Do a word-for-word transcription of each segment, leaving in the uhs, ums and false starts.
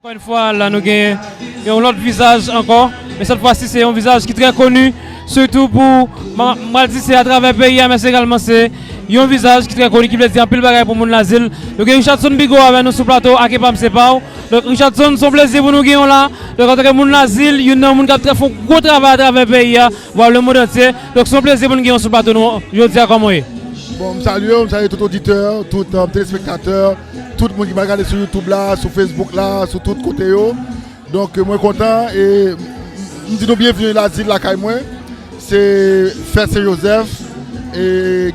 Ankò yon fwa, la nou gen yon lòt vizaj ankò, men sèt fwa si se yon vizaj ki trè koni, sitou pou, m a, m pral di se atravè peyi a, men se egalman se yon vizaj ki trè koni, ki vle di anpil bagay pou moun Lazil. Nou gen Richardson Bigot avè nou sou plato, Ake pa m se pa w. Donk, Richardson, se yon plezi pou nou gen w la. Donk, antanke moun Lazil, youn nan moun k ap trè, fè yon gwo travay atravè peyi a, vwa lemonn antye. Donk, se yon plezi pou nou gen w sou plato nou jodi a, kòman w ye? Bon, m salye w, m salye tout oditè, tout, euh, telespektatè, tout moun ki pral gade sou YouTube la, sou Facebook la, sou tout kote yo. Donk, mwen kontan e m di nou byenvini Lazil lakay mwen. Se fèt Sen Jozèf, e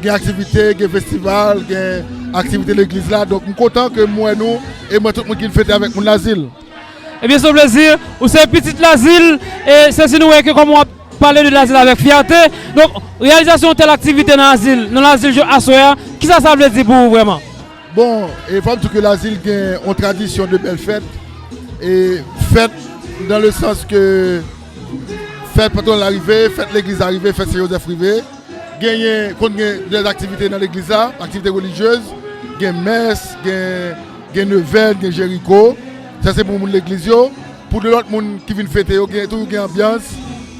gen aktivite, gen festival, gen aktivite legliz la. Donk, m kontan ke m wè nou e m wè tout moun ki vin fete avèk moun Lazil. Ebyen, se yon plezi. Ou se pitit Lazil, e se si nou wè ke kòman w ap pale de Lazil avèk fyète. Donk, reyalizasyon yon tèl aktivite nan Lazil, nan Lazil aswè a, kisa sa vle di pou ou vrèman? Bon, e fò m di ke Lazil gen yon tradisyon de bèl fèt, e fèt dans le sens que fèt patwon la rive, fèt legliz la rive, fèt Sen Jozèf rive. Genyen, konn gen de aktivite nan legliz la, aktivite relijyez, gen mès, gen, gen nevèn, gen jeriko. Sa se pou moun legliz yo. Pou de lòt moun ki vin fete yo, gen, toujou gen anbyans,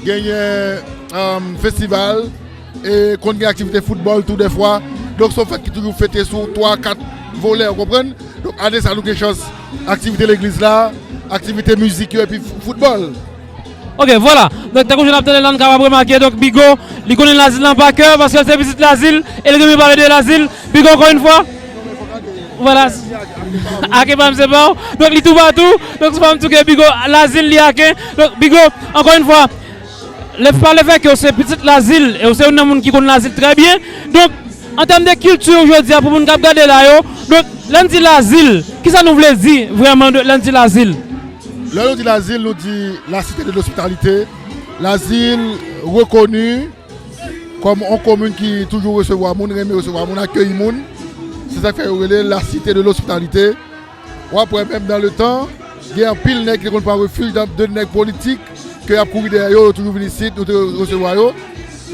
genyen, um, festival, e konn gen aktivite foutbòl tou dèfwa. Donk, se yon fèt ki toujou fete sou twa, kat volè, ou konprann? Donk, ane sa, nou gen chans, aktivite legliz la, aktivite mizik yo, epi f-, foutbòl. Ok, vwala. Donk, tankou jan n ap tande la, n kapab remake, donk, Bigot, li konnen Lazil lan pa kè, paske l se pitit Lazil, e l renmen pale de Lazil. Bigot, ankò yon fwa, vwala. Ake pa m se pa w. Donk, li toupatou. Donk, se pa m tou ke Bigot, Lazil, li ake. Donk, Bigot, ankò yon fwa, le, pa le fè ke w se pitit Lazil, e w se youn nan moun ki konn Lazil trè byen. Donk, an tèm de kilti, jodi a, pou moun k ap gade la yo, donk, lè n di Lazil, kisa nou vle di vrèman de, lè n di Lazil? Lè nou di Lazil, nou di la cité de l'hospitalité. Lazil rekoni kòm yon komin ki toujou resevwa moun, renmen resevwa moun, akeyi moun. Se sa k fè yo rele la cité de l'hospitalité. W ap wè menm dans le temps, gen anpil nèg ki te konn pran refij nan de nèg politik ke y ap kouri dèyè yo, yo toujou vin isit, nou te resevwa yo.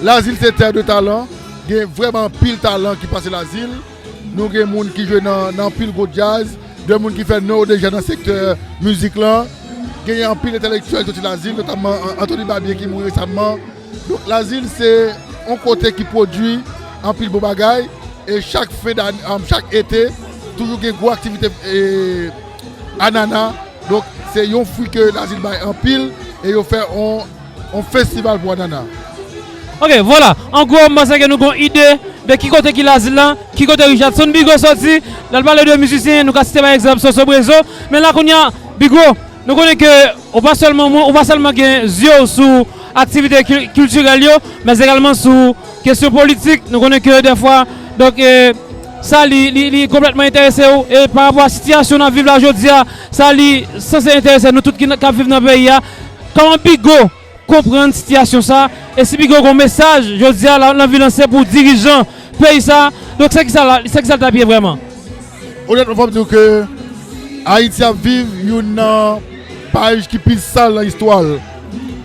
Lazil se terre de talent, gen vrèman anpil talan ki pase Lazil. Nou gen moun ki jwe nan, nan anpil gwo djaz, de moun ki fè non yo deja nan sektè mizik lan. Genyen anpil entèlektyèl soti Lazil, notamman An-, Anthony Barbier ki mouri resamman. Donk, Lazil se yon kote ki pwodui anpil bon bagay, e chak fen dane, um, chak ete, toujou gen gwo aktivite, e, anana. Donk, se yon fwi ke Lazil bay anpil, e yo fè yon, yon festival pou anana. Ok, vwala. An gwo, m panse ke nou gen yon ide de ki kote ki Lazil lan, ki kote Richardson Bigot soti. Lè l pale de mizisyen, nou ka site pa egzanp Soso Brezo. Men la kounye a, Bigot, nou konnen ke ou pa sèlman, ou pa sèlman gen zye w sou aktivite kil-, kiltirèl yo, men egalman sou kesyon politik. Nou konnen ke dèfwa, donk, e, sa li, li, li konplètman enterese w, e pa rapò a sitiyasyon n ap viv la jodi a, sa li sanse enterese nou tout ki n-, k ap viv nan peyi a. Kòman Bigot konprann sitiyasyon sa, e si Bigot gen yon mesaj jodi a la, l anvi lanse pou dirijan peyi sa, donk se kisa la, se kisa l t ap ye vrèman? Onètman, fò m di w ke Ayiti ap viv youn nan paj ki pi sal nan istwa l,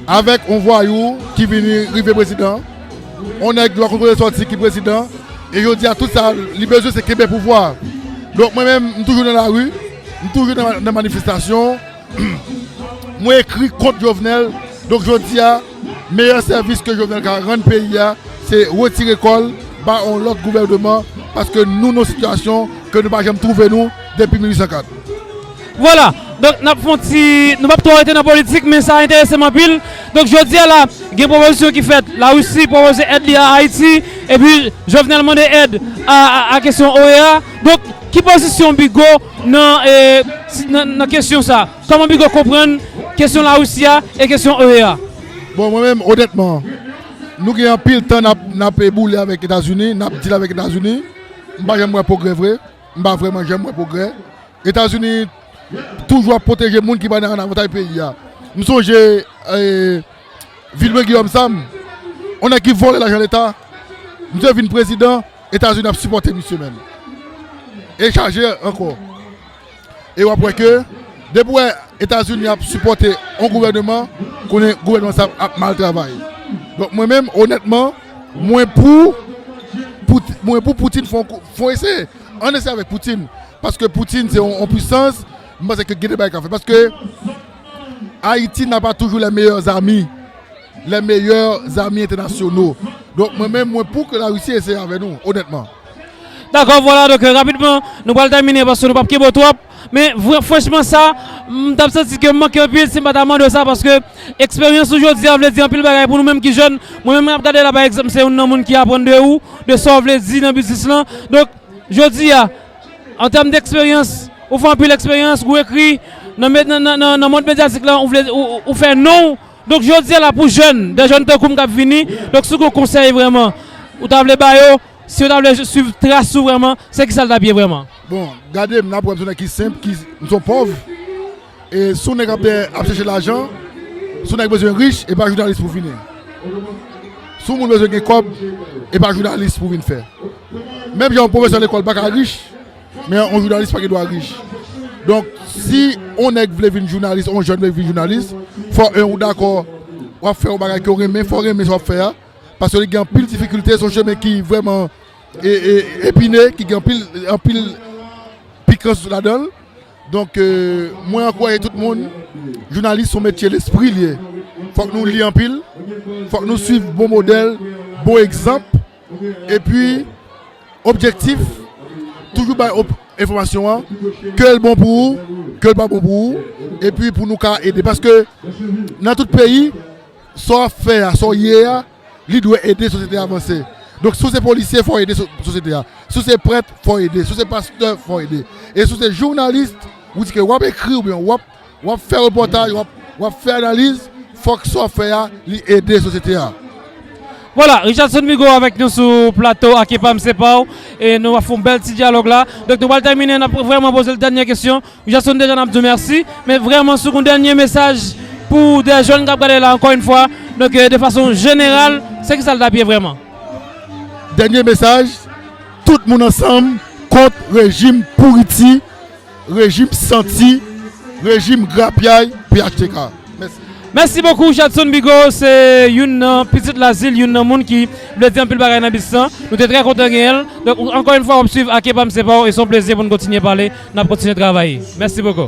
avèk yon vwayou ki vini rive prezidan, yon nèg dwa kontwole sòti ki prezidan, e jodi a tout sa li bezwen se kenbe pouvwa. Donk mwen menm, m toujou nan lari, m toujou nan, nan manifestasyon, mwen ekri kont Jovenel. Donk jodi a, meyè sèvis ke Jovenel ka rann peyi a, se retire kò l, ba yon lòt gouvèneman, paske nou nan yon sitiyasyon ke nou pa janm twouve nou depi mil uit san kat. Vwala. Donk, n ap fè yon ti, nou p ap twò rete nan politik, men sa enterese m anpil. Donk, jodi a la, gen pwopozisyon ki fèt. Larisi pwopoze èd li a Ayiti, epi Jovenel mande èd a, a, a kesyon O E A. Donk, ki pozisyon Bigot nan, e, si, nan, nan kesyon sa? Kòman Bigot konprann kesyon Larisi a e kesyon O E A? Bon, mwen menm, onètman, nou gen anpil tan n ap, n ap boule avèk Etazini, n ap deal avèk Etazini. M pa janm wè pwogrè vre. M pa vrèman janm wè pwogrè. Etazini toujou ap pwoteje moun ki pa nan, nan avantay peyi a. M sonje, e, Vilben Guillaume Sam, yon nèg ki vòlè lajan Leta, misye vin prezidan, Etazini ap sipòte misye menm. E chaje ankò. E w ap wè ke, depi w wè Etazini ap sipòte yon gouvèneman, konnen gouvèneman sa ap mal travay. Donk mwen menm, onètman, mwen pou, pou, mwen pou Putin fè yon kou, fè yon eseye. Ann eseye avèk Putin. Paske Putin se yon, yon pwisans, M panse ke gen de bagay ka fè. Paske Ayiti n'a pas toujours les meilleurs amis, les meilleurs amis internationaux. Donk, mwen menm, mwen pou ke Larisi eseye avè nou, onètman. Dakò, vwala, donk, euh, rapidman, nou pral tèmine paske nou p ap kenbe w twòp. Men, vre, franchman, sa, m t ap santi ke m manke anpil si m pa ta mande w sa, paske eksperyans ou jodi a vle di anpil bagay pou nou menm ki jèn. Mwen menm, m ap gade la, pa egzanp, se youn nan moun ki aprann de ou, de sa w vle di nan biznis lan. Donk, jodi a, an tèm d eksperyans, ou fè anpil eksperyans, ou ekri, nan, nan, nan, nan mond medyatik la, ou, vle, ou, ou fè non w. Donk, jodi a la pou jèn, de jèn tankou m k ap vini, donk, si w gen konsèy vrèman, ou ta vle ba yo, si yo ta vle swiv tras ou vrèman, se kisa l t ap ye vrèman? Bon, gade m, n ap wè m se yon nèg ki senp, ki, m se yon pòv. E si yon nèg ap, ap chèche lajan, si yon nèg bezwen rich, e pa jounalis pou vini. Si yon moun bezwen gen kòb, e pa jounalis pou vin fè. Menm jan yon pwofesè lekòl pa ka rich, men yon jounalis pa gen dwa rich. Donk, si yon nèg vle vin jounalis, yon jèn vle vin jounalis, fò, e, ou dakò, w ap fè yon bagay ke w renmen, fò w renmen sa w ap fè a. Paske li gen anpil difikilte, se yon chemen ki vrèman e, e, epine, ki gen anpil, anpil pikans ladan l. Donk, euh, mwen ankouraje tout moun, jounalis se yon metye lespri li ye. Fòk nou li anpil, fòk nou swiv bon modèl, bon egzanp, epi objektif, toujou bay op- enfòmasyon an, ke l bon pou ou, ke l pa bon pou ou, epi pou nou ka ede. Paske nan tout peyi, sa w ap fè a, sa w ye a, li dwe ede sosyete a avanse. Donk, si w se polisye, fò w ede so- sosyete a. Si w se prèt, fò w ede. Si w se pastè, fò w ede. E si w se jounalis, ou di ke w ap ekri oubyen w ap, w ap fè repòtaj, w ap, w ap fè analiz, fòk sa w ap fè a, li ede sosyete a. Vwala, Richardson Bigot avèk nou sou plato Ak Epa M Se Pa W, e nou ap fè yon bèl ti dyalòg la. Donk, nou pral tèmine, n ap vrèman poze l dènye kesyon. Richardson, deja n ap di w mèsi, men vrèman, si w gen yon dènye mesaj pou de jèn k ap gade la, ankò yon fwa, donk, euh, de fason jeneral, se kisa l t ap ye vrèman? Dènye mesaj, tout moun ansanm kont rejim pouriti, rejim santi, rejim grapyay P H T K. Mèsi. Mèsi bokou, Richardson Bigot, se youn nan pitit Lazil, youn nan moun ki vle di anpil bagay nan biznis lan. Nou te trè kontan genyen l. Donk, ankò yon fwa, w ap swiv Ak Epa M Se Pa W, e se yon plezi pou n kontinye pale, n ap kontinye travay. Mèsi bokou.